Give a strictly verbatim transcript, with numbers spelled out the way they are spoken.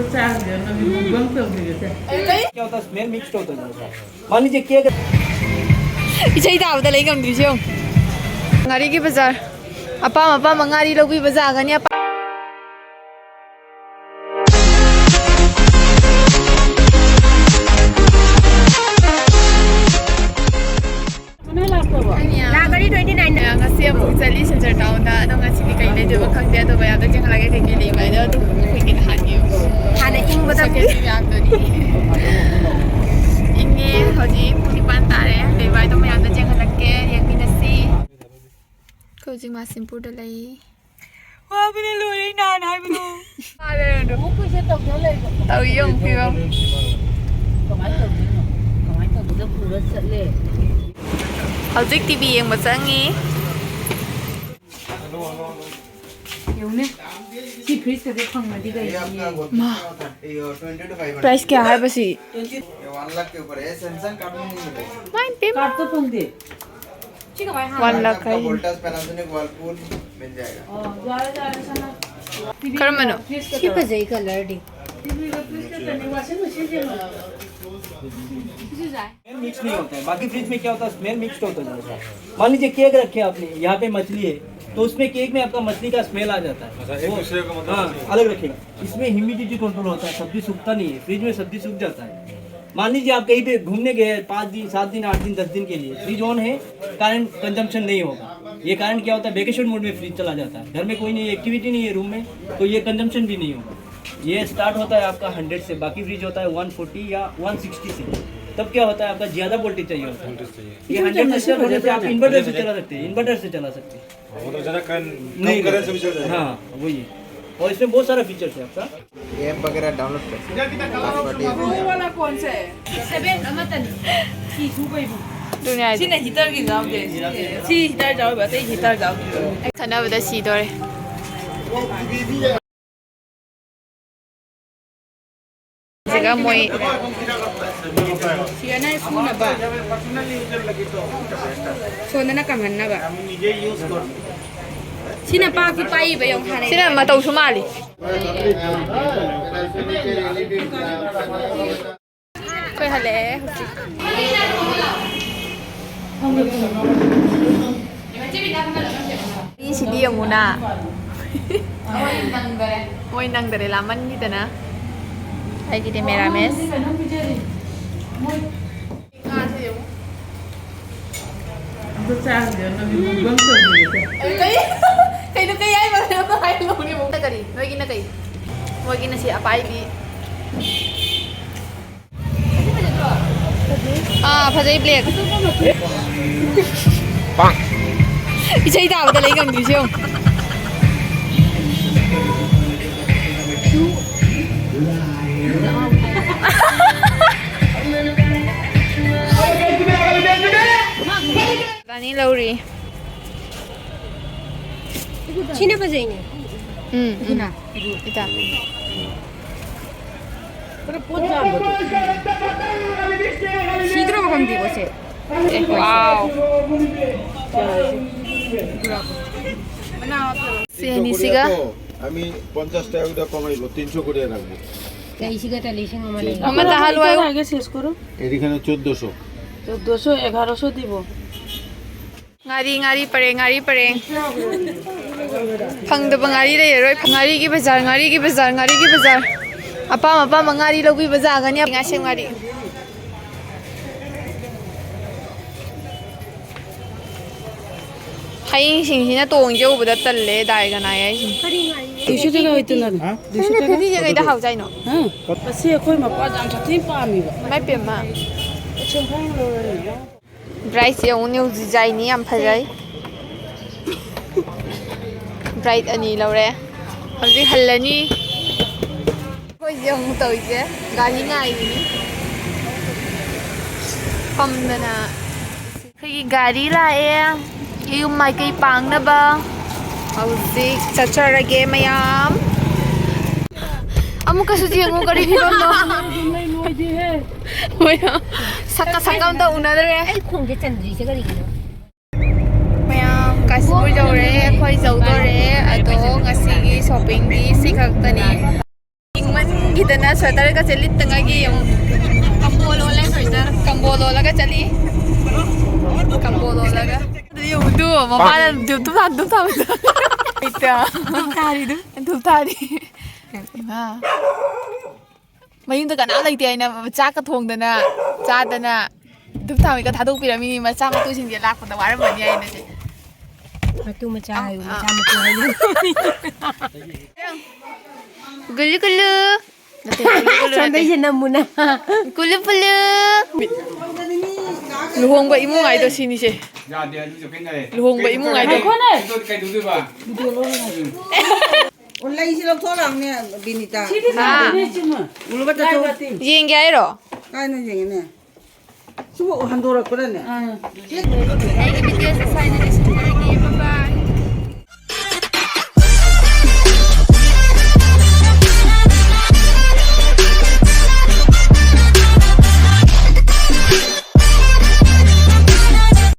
क्या होता है, स्मेल मिक्स्ड होता है जरा सा। मान लीजिए केक ꯏꯁꯩ ꯇꯥꯕꯗ ꯂꯩ ꯉꯝꯗ꯭ꯔꯤꯁꯦ ꯌꯦꯡꯉꯨ꯫ ꯉꯥꯔꯤꯒꯤ ꯕꯖꯥꯔ꯫ ꯑꯄꯥꯝ ꯑꯄꯥꯝꯕ ꯉꯥꯔꯤ ꯂꯧꯕꯤꯕ ꯌꯥꯒꯅꯤ꯫ ꯑꯄꯥꯝ ꯂꯥꯛ ꯃꯔꯤ ꯇ꯭ꯋꯦꯟꯇꯤ ꯅꯥꯏꯟꯗ꯫ ꯉꯁꯤ ꯑꯃꯨꯛ ꯆꯠꯂꯤ ꯁꯤꯜꯆꯔ ꯇꯥꯎꯟꯗ꯫ ꯑꯗꯣ ꯉꯁꯤꯗꯤ ꯀꯩ ꯂꯩꯗꯣꯏꯕ ꯈꯪꯗꯦ꯫ ꯑꯗꯣ ꯃꯌꯥꯝꯗ ꯆꯦꯟꯈꯠꯂꯒꯦ ꯀꯩꯀꯩ ꯂꯩꯕ ꯍꯥꯏꯗꯣ꯫ ꯑꯗꯨꯝ ꯑꯩꯈꯣꯏꯒꯤ ꯅꯍꯥꯟꯒꯤ ꯍꯥꯟꯅ ꯏꯪꯕꯗ ꯁꯦꯀꯦꯟꯗ꯭ꯔꯤ ꯃꯌꯥꯝꯗꯨꯅꯤ꯫ ꯏꯪꯉꯦ꯫ ꯍꯧꯖꯤꯛ ꯄꯨꯡ ꯅꯤꯄꯥꯟ ꯇꯥꯔꯦ꯫ ꯂꯩꯕ ꯍꯥꯏꯗꯣ ꯃꯌꯥꯝꯗ ꯆꯦꯟꯈꯠꯂꯛꯀꯦ꯫ ꯌꯦꯡꯃꯤꯟꯅꯁꯤ꯫ ꯑꯩꯈꯣꯏ ꯍꯧꯖꯤꯛ ꯃꯥꯁꯤꯝꯄꯨꯔꯗ ꯂꯩ꯫ ꯋꯥꯕꯅ ꯂꯣꯏꯔꯦ ꯅꯍꯥꯟ ꯍꯥꯏꯕꯗꯣ꯫ ꯇꯧ ꯌꯦꯡꯉꯨ ꯐꯤꯕꯝ꯫ ꯀꯃꯥꯏꯅ ꯇꯧꯗꯣꯏꯅꯣ? ꯀꯃꯥꯏꯅ ꯇꯧꯗꯣꯏꯅꯣ? ꯀꯃꯥꯏꯅ ꯇꯧꯗꯣꯏꯅꯣ? ꯄꯨꯔ ꯆꯠꯂꯦ꯫ ꯍꯧꯖꯤꯛ ꯇꯤꯚꯤ ꯌꯦꯡꯕ ꯆꯪꯉꯤ꯫ ꯌꯦꯡꯉꯨꯅꯦ꯫ ꯁꯤ ꯐ꯭ꯔꯤꯖꯀꯁꯦ ꯐꯪꯉꯗꯤ ꯀꯩꯅꯣꯅꯦ꯫ ꯃꯥ꯫ ꯄ꯭ꯔꯥꯏꯁ ꯀꯌꯥ ꯍꯥꯏꯕ ꯁꯤ? ये वन लाख के ऊपर है, सैमसंग कार्ड में नहीं मिलेगा। ꯃꯥꯏ ꯄꯦꯝꯃ꯫ ꯀꯥꯔꯠꯇꯣ ꯐꯪꯗꯦ꯫ ꯁꯤ ꯀꯃꯥꯏꯅ ꯍꯥꯡꯉꯤ? ꯋꯥꯟ ꯂꯥꯈ ꯍꯥꯏ꯫ आपका वोल्टास, पैनासोनिक, व्हर्लपूल मिल जाएगा। ꯑꯣ, ꯌꯥꯔꯦ, ꯌꯥꯔꯦ, ꯁꯅꯥ꯫ ꯀꯔꯝꯕꯅꯣ? ꯁꯤ ꯐꯖꯩ ꯀꯂꯔꯗꯤ꯫ ꯁꯤꯁꯨ ꯌꯥꯏ꯫ मिक्स नहीं होता है। बाकी फ्रिज में क्या होता है, स्मेल मिक्स्ड होता है जरा सा। मान लीजिए केक रखे आपने, यहाँ पे मछली है, तो उसमें केक में आपका मछली का स्मेल आ जाता है। अच्छा, एक वो, दूसरे का मतलब हाँ, अलग रखेगा। इसमें ह्यूमिडिटी कंट्रोल होता है, सब्जी सूखता नहीं है, फ्रिज में सब्जी सूख जाता है। मान लीजिए आप कहीं पे घूमने गए पाँच दिन, सात दिन, आठ दिन, दस दिन के लिए, फ्रिज ऑन है, करंट कंजम्पशन नहीं होगा। ये करंट क्या होता है, वेकेशन मोड में फ्रिज चला जाता है, घर में कोई नहीं, एक्टिविटी नहीं है रूम में, तो ये कंजम्पशन भी नहीं होगा। ये स्टार्ट होता है आपका हंड्रेड से, बाकी फ्रिज होता है वन फोर्टी या वन सिक्सटी से। तब क्या होता है, आपका ज़्यादा वोल्टेज चाहिए होता है। ये हंड्रेड से स्टार्ट होने से आप इन्वर्टर से चला सकते हैं, इन्वर्टर से चला सकते हैं। हाँ, वो तो ज़्यादा कम, कम नहीं करंट से भी चल जाएगा। हाँ, वही है। और इसमें बहुत सारा फीचर्स है आपका। ये ऐप वगैरह डाउनलोड कर सकते हैं। वो वाला कौन सा है? सेवन, अमतन। ꯁꯤ ꯁꯨꯕꯩꯕꯨ꯫ ꯑꯗꯨꯅꯦ ꯍꯥꯏꯁꯦ꯫ ꯁꯤꯅ ꯍꯤꯇꯔꯒꯤ ꯌꯥꯎꯗꯦ꯫ ꯁꯤ ꯍꯤꯇꯔ ꯌꯥꯎꯔꯤꯕ, ꯑꯇꯩ ꯍꯤꯇꯔ ꯌꯥꯎꯗꯦ꯫ ꯈꯠꯅꯕꯗ ꯁꯤꯗꯣꯔꯦ꯫ ꯁꯤꯒ ꯃꯣꯏ ꯁꯤꯒꯅ ꯁꯨꯅꯕ꯫ ꯁꯣꯝꯗꯅ ꯀꯪꯍꯟꯅꯕ꯫ ꯁꯤꯅ ꯄꯥꯛꯁꯨ ꯄꯥꯛꯏꯕ ꯌꯦꯡꯉꯨ ꯍꯥꯟꯅ꯫ ꯁꯤꯅ ꯃꯇꯧꯁꯨ ꯃꯥꯜꯂꯤ꯫ ꯑꯩꯈꯣꯏ ꯍꯜꯂꯛꯑꯦ ꯍꯧꯖꯤꯛ꯫ ꯃꯤꯁꯤꯗꯤ ꯌꯦꯡꯉꯨꯅ꯫ ꯃꯣꯏ ꯅꯪꯗꯔꯦ ꯂꯥꯝꯃꯟꯈꯤꯗꯅ꯫ ꯑꯩꯒꯤꯗꯤ ꯃꯦꯔꯥꯃꯦꯁ꯫ ꯑꯝꯇ ꯆꯥꯁꯦ, ꯅꯪꯒꯤ ꯃꯨꯛꯕꯥꯡ ꯇꯧꯕꯤꯒꯦ꯫ ꯀꯩ? ꯀꯩꯅꯣ, ꯀꯩ ꯍꯥꯏꯕꯅꯣ? ꯑꯝꯇ ꯍꯥꯏꯔꯛꯑꯣꯅꯦ ꯑꯃꯨꯛ꯫ ꯀꯔꯤ? ꯅꯣꯏꯒꯤꯅ ꯀꯩ? ꯃꯣꯏꯒꯤꯅ ꯁꯤ ꯑꯄꯥꯏꯕꯤ꯫ ꯑꯥ, ꯐꯖꯩ, ꯕ꯭ꯂꯦꯛ꯫ ꯏꯁꯩ ꯇꯥꯕꯗ ꯂꯩ ꯉꯝꯗ꯭ꯔꯤꯁꯦ ꯌꯦꯡꯉꯨ꯫ ꯏꯕꯥꯅꯤ ꯂꯧꯔꯤ꯫ ꯁꯤꯅ ꯐꯖꯩꯅꯦ꯫ ꯎꯝ, ꯎꯝ꯫ ꯏꯇꯥ꯫ ꯈꯔ ꯄꯣꯠ ꯌꯥꯝꯕꯗꯣ꯫ ꯁꯤꯗ꯭ꯔꯣ ꯈꯪꯗꯦꯀꯣ ꯁꯦ꯫ ꯑꯦ, ꯋꯥꯎ꯫ ꯁꯤ ꯑꯅꯤꯁꯤꯒ꯫ আমি পঞ্চাশ টাকা করে কমাইব, তিনশো করে রাখবো। এইসিগাটা লিসিং আমার এই। আমার তাহালু আয়ো। আগে শেষ করো। এর এখানে চোদ্দশো। চোদ্দশো, এগারোশো দিব। ꯉꯥꯔꯤ, ꯉꯥꯔꯤ ꯄꯔꯦꯡ, ꯉꯥꯔꯤ ꯄꯔꯦꯡ꯫ ꯐꯪꯗꯕ ꯉꯥꯔꯤ ꯂꯩꯔꯔꯣꯏ꯫ ꯉꯥꯔꯤꯒꯤ ꯕꯖꯥꯔ, ꯉꯥꯔꯤꯒꯤ ꯕꯖꯥꯔ, ꯉꯥꯔꯤꯒꯤ ꯕꯖꯥꯔ꯫ ꯑꯄꯥꯝ ꯑꯄꯥꯝꯕ ꯉꯥꯔꯤ ꯂꯧꯕꯤꯕ ꯌꯥꯒꯅꯤ꯫ ꯉꯥꯁꯦ ꯉꯥꯔꯤ꯫ ꯍꯌꯦꯡꯁꯤꯡꯁꯤꯅ ꯇꯣꯡꯁꯦ ꯎꯕꯗ ꯇꯜꯂꯦ, ꯗꯥꯏꯒ ꯅꯥꯏ ꯍꯥꯏꯁꯤꯅꯤ꯫ ꯀꯔꯤ ꯉꯥꯔꯤ? ꯗꯨꯏꯁꯣ ꯇꯥꯀꯥ ꯑꯣꯏꯇꯣꯏꯅꯣ? ꯍꯥ? ꯗꯨꯏꯁꯣ ꯇꯥꯀꯥ? ꯐꯗꯤꯁꯦ ꯀꯩꯗ ꯍꯥꯎꯖꯥꯠꯅꯣ? ꯍꯥ? ꯑꯁꯤ ꯑꯩꯈꯣꯏ ꯃꯄꯥ ꯌꯥꯝ ꯁꯥꯊꯤꯅ ꯄꯥꯝꯃꯦꯕ꯫ ꯏꯃꯥꯏ ꯄꯦꯝꯃ꯫ ꯁꯦꯟꯐꯝ ꯂꯣꯏꯔꯦ꯫ ꯕ꯭ꯔꯥꯏꯠꯁꯦ ꯌꯦꯡꯉꯨꯅꯦ, ꯍꯧꯖꯤꯛ ꯗꯤꯖꯥꯏꯟꯅꯤ ꯌꯥꯝ ꯐꯖꯩ꯫ ꯕ꯭ꯔꯥꯏꯠ ꯑꯅꯤ ꯂꯧꯔꯦ꯫ ꯍꯧꯖꯤꯛ ꯍꯜꯂꯅꯤ꯫ ꯑꯩꯈꯣꯏꯁꯦ ꯑꯃꯨꯛ ꯇꯧꯔꯤꯁꯦ, ꯒꯥꯔꯤ ꯉꯥꯏꯔꯤꯅꯤ꯫ ꯐꯝꯗꯅ꯫ ꯑꯩꯈꯣꯏꯒꯤ ꯒꯥꯔꯤ ꯂꯥꯛꯑꯦ꯫ ꯌꯨꯝ ꯃꯥꯏꯀꯩ ꯄꯥꯡꯅꯕ꯫ ꯍꯧꯖꯤꯛ ꯆꯠꯆꯔꯒꯦ ꯃꯌꯥꯝ꯫ ꯑꯃꯨꯛꯀꯁꯨ ꯌꯦꯡꯉꯨ ꯀꯔꯤ ꯐꯤꯕꯝꯅꯣ꯫ ꯃꯌꯥꯝ ꯁꯛꯀ ꯁꯛꯀ ꯑꯝꯇ ꯎꯅꯗ꯭ꯔꯦ꯫ ꯑꯩ ꯈꯣꯡꯁꯦ ꯆꯟꯗ꯭ꯔꯤꯁꯦ ꯀꯔꯤꯒꯤꯅꯣ? ꯃꯌꯥꯝ ꯀꯥꯁꯤꯄꯨꯔ ꯌꯧꯔꯦ, ꯑꯩꯈꯣꯏ ꯌꯧꯗꯣꯔꯦ꯫ ꯑꯗꯣ ꯉꯁꯤꯒꯤ ꯁꯣꯄꯤꯡꯗꯤ ꯁꯤ ꯈꯛꯇꯅꯤ꯫ ꯏꯪꯃꯟꯒꯤ ꯁꯤꯗꯅ ꯁ꯭ꯋꯦꯇꯔꯒꯁꯦ ꯂꯤꯠꯇꯉꯥꯏꯒꯤ ꯌꯦꯡꯉꯨ꯫ ꯀꯝꯕꯣꯜ ꯂꯣꯜꯂꯦ ꯁ꯭ꯋꯦꯇꯔ꯫ ꯀꯝꯕꯣꯜ ꯂꯣꯜꯂꯒ ꯆꯠꯂꯤ꯫ ꯀꯝꯕꯣꯜ ꯂꯣꯜꯂꯒ꯫ ꯑꯗꯨ ꯌꯦꯡꯉꯨ, ꯑꯗꯨ ꯃꯄꯥꯅ ꯙꯨꯞ ꯊꯥ-, ꯙꯨꯞ ꯊꯥꯕꯗꯣ꯫ ꯙꯨꯞ ꯊꯥꯔꯤꯗꯨ꯫ ꯙꯨꯞ ꯊꯥꯔꯤ꯫ ꯏꯃꯥ꯫ ꯃꯌꯨꯝꯗ ꯀꯅꯥꯝ ꯂꯩꯇꯦ ꯍꯥꯏꯅ ꯆꯥꯛꯀ ꯊꯣꯡꯗꯅ ꯆꯥꯗꯅ ꯙꯨꯞ ꯊꯥꯎꯃꯩꯒ ꯊꯥꯗꯣꯛꯄꯤꯔꯝꯃꯤꯅꯤ, ꯃꯆꯥ ꯃꯇꯨꯁꯤꯡꯁꯦ ꯂꯥꯛꯄꯗ ꯋꯥꯔꯝꯃꯅꯤ ꯍꯥꯏꯅ ꯁꯦ꯫ ꯃꯇꯨ ꯃꯆꯥ ꯍꯥꯏꯌꯨ, ꯑꯥ꯫ ꯃꯆꯥ ꯃꯇꯨ ꯍꯥꯏꯌꯨ꯫ ꯒꯨꯂꯨ ꯒꯨꯂꯨ꯫ ꯅꯠꯇꯦ, ꯒꯨꯂꯨ ꯒꯨꯂꯨ ꯅꯠꯇꯦ꯫ ꯁꯣꯝꯗꯩꯁꯦ ꯅꯃꯨꯅꯥ꯫ ꯀꯨꯂꯨ ꯀꯨꯂꯨ꯫ ꯂꯨꯍꯣꯡꯕ ꯏꯃꯨꯡ ꯍꯥꯏꯗꯣ ꯁꯤꯅꯤꯁꯦ꯫ ꯌꯥꯗꯦ, ꯑꯗꯨꯁꯨ ꯈꯦꯠꯅꯔꯦ꯫ ꯂꯨꯍꯣꯡꯕ ꯏꯃꯨꯡ ꯍꯥꯏꯗꯣ꯫ ꯀꯩꯗꯧ-, ꯀꯩꯗꯧꯗꯣꯏꯕ? ꯎꯝ꯫ ꯑꯣ, ꯂꯩꯁꯤ ꯂꯧꯊꯣꯛꯂꯛꯑꯣꯅꯦ, ꯕꯤꯅꯤꯇꯥ꯫ ꯁꯤꯗꯤ ꯑꯥ꯫ ꯂꯩꯕꯅꯦ, ꯏꯆꯦꯃ꯫ ꯎꯔꯨꯕ ꯆꯠꯊꯣꯛ꯫ ꯂꯥꯏ ꯕꯥꯇꯤꯟ꯫ ꯌꯦꯡꯒꯦ ꯍꯥꯏꯔꯣ? ꯀꯥꯏꯅ ꯌꯦꯡꯉꯤꯅꯦ? ꯁꯤꯕꯨ ꯍꯟꯗꯣꯔꯛꯄ꯭ꯔꯅꯦ? ꯑꯥ꯫ ꯑꯩꯒꯤ ꯕꯤꯇꯤꯑꯦꯁ ꯁꯥꯏꯅ